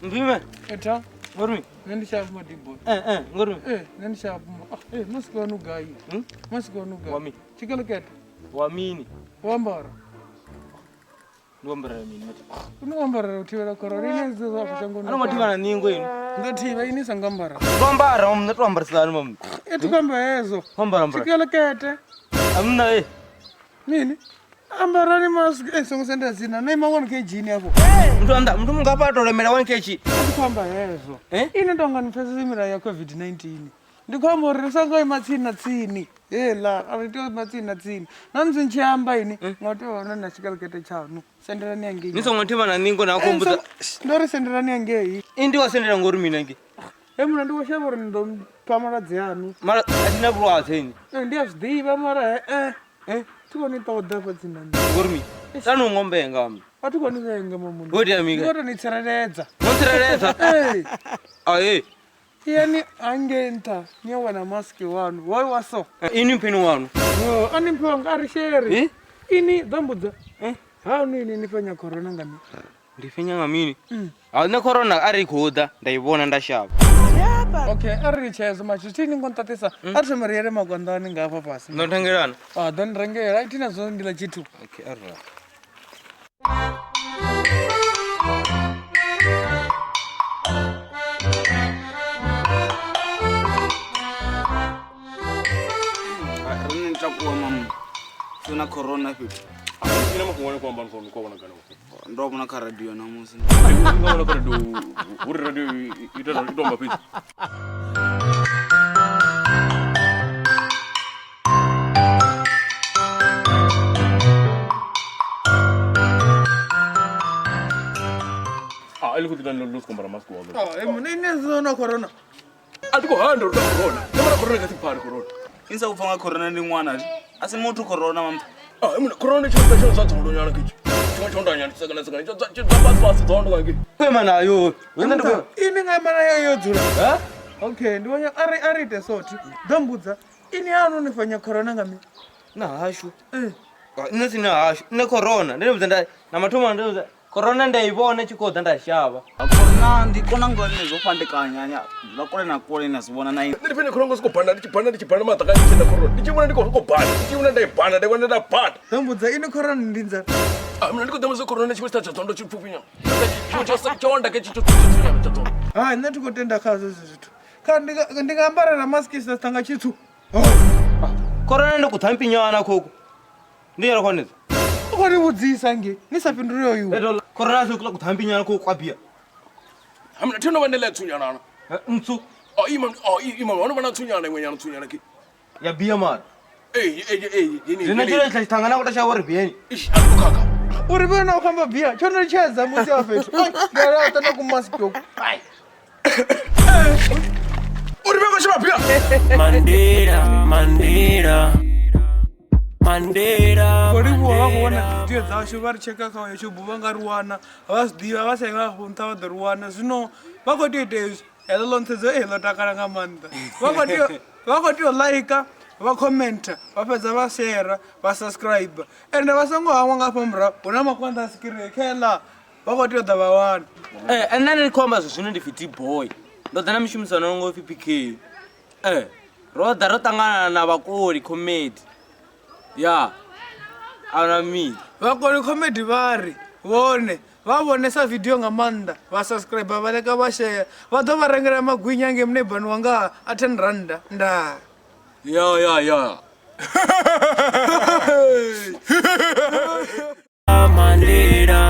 Mpime. Eta. Ngori. Nṋe ndi shavha madibo. Eh eh, ngori. Eh, nṋe ndi shavha. Ah, eh, masiki wanu gai? Hmm? Masiki wanu gai? Wa mini? Tshikelekete. Wa mini? Wo ambara. Ndi ambara mini mati. Ni wo ambara u thivhela corona ine zwo zwa afha shangoni. Ano mathivha na ningo ino. Ndo thivha ini songo ambara. Ndo ambara, nṋe to ambarisani mama. E thi khou amba hezwo. Ambara ambara. Tshikelekete. Amna eh. Mini? Ambarani mask. Eh, songo senda dzina. Na ima 1 kg ni afho. Muthu anda, muthu mungafha to lemela 1 kg. Thi khou amba hezwo. Eh? Ini tonga ni pfesese milayo ya COVID-19. Ndi khou amba uri ri songo ima tsini na tsini. Heiḽa, a ri tea u ima tsini na tsini. Na musi ni tshi amba ini, nga tea u vha na tshikelekete tshaṋu. Sendelani hangei. Ni songo thivha na ningo na Eh, khombudza. Ndo ri sendelani hangei. I ndi wa sendela ngori mina ngi. He muna ndi khou shavha uri ni ḓo pfa malwadze aṋu. Mara a thi na vhulwadze ini. Eh, ndi a zwi ḓivha mara eh, eh, thi khou ni ṱoḓa hafha tsini na nṋe. Ngori mi. Tani u ngombenga mi. A thi khou ni vhenga mamuna. Wo itea mini? Ndi khou tou ni tsireledza. No tsireledza. Ee. Aye. Iyani hangei nṱha ni yo wana maski wanu. Hoyu wa so. Ini mpheni wanu. Yo, a ni mphiwa nga a ri sheri. Eh? Ini ḓo mbudza. Eh? Hanu ini ni fhenya corona nga mini? Ndi fhenya nga mini? Ha nṋe corona a ri khou ḓa nda i vhona nda shavha. Okay, a ri litshe hezwo matshelo. Thi ni ngo nṱaṱisa. A ri thome ri yele magonḓani nga hafha fhasi. Ndo thengelana. A ḓo ni rengela. Ai thi na zwo ndi ḽa tshithu. Okay, a ri. Rine ni takuwa mamu sina corona fhethu. Ina mafhungo ane khou amba ni khou vhona gana mafhungo. Ndo vhona kha radio namusi. Nga vhona kha radio uri radio ita ito amba fhedzi. Ah, ili kuti ndani lo sikombara mask walo. Ah, eh, muna ini zwo na corona. A ti ko handa uri corona. Namara corona ka tipari corona. Insa kupfa nga corona ndi ṅwana a si muthu corona mamu. Ah, imuna corona tsho tsho tsha dzondo nyana kichi. Tsho tsho ndanya tsakana tsakana tsho tsho tsha pasi dzondo ngangi. Kwema nayo. Wena ndi Ini nga ima nayo yo dzula. Ha? Okay, ndi vhona a ri ite sothi. Ḓo mbudza. Ini hanu ni fhenya corona nga mini? Na hashu. Eh. Nṋe sina hashu. Nṋe corona. Ndi vhudza nda na mathomo ndi vhudza corona nda i vhona tshi khou ḓa nda shavha. Corona ndi kona ngori zwo fhandekanya nya dzula kule na kule na zwi vhona na ini. Nṋe ndi fhenya corona siko banda ndi tshi banda ndi tshi banda maḓaka ndi tshi na corona. Ndi tshi vhona ndi khou siko banda. Ndi tshi vhona nda i banda nda vhona nda banda. Ḓo mbudza ini corona ndi nzara. Ah, mina ndi khou ḓa corona tshi tsha dzondo tshi pfufhinya. Tsho tsho tsho onda ke tshi tsho tsho tsha dzondo. Hai, nṋe thi khou tenda khazwo hezwo zwithu. Kha ndi nga ambara na maski sa ṱhanga tshitsu. Corona ndi kuthampinyana khoku. Ndi yara khonetsa. U khou ni vhudzisa nge ni sa fhinduli oyu. Eto corona se kula kuthampinyana khoku kwabia. Ha mina thino vha ndela tsunyana. Ntsu Ah, ima ah ima wana vana tsunyana imwe nyana tsunyana ke. ya bia mara. Eh eh eh yini. Zwino tshilo tsha tshithangana kuta shavha uri bieni. Ish akukaka. Uri vhe na u khamba bia tsho no tshedza musi a fhethu. Ai, ndi a na ku mask yoku. Ai. Uri vhe vha bia. Mandela, Mandela, Mandela. Khou livhuwa vha khou vhona dzi video dzashu vha ri tsheka kha YouTube vha nga ri wana vha zwi ḓivha vha sa yi afho nṱha vha ḓo ri wana zwino vha khou tea u ita hezwi heḽo ḽo ntsedzo ee ḽo takala nga maanḓa vha khou tea u like vha commenta vha fhedza vha share vha subscribe ende vha songo hangwa nga hafha murahu hu na makonḓa a sikirii kheḽa vha khou tea u ḓa vha wana. Eh, nṋe ndi khou amba zwino ndi pfi D-boy. Ndo ḓa na mishumisano ngo pfi PK. Eh, ro ḓa ro ṱangana na vhakoli comedy. Ya. Ana mi. Vhakoli comedy vha ri vhone vha vhonesa video nga maanḓa vha subscribe vha leka vha share vha ḓo vha rengela magwinya ngei munebani wanga a 10 randa ndaa. Ya ya ya. Mandela.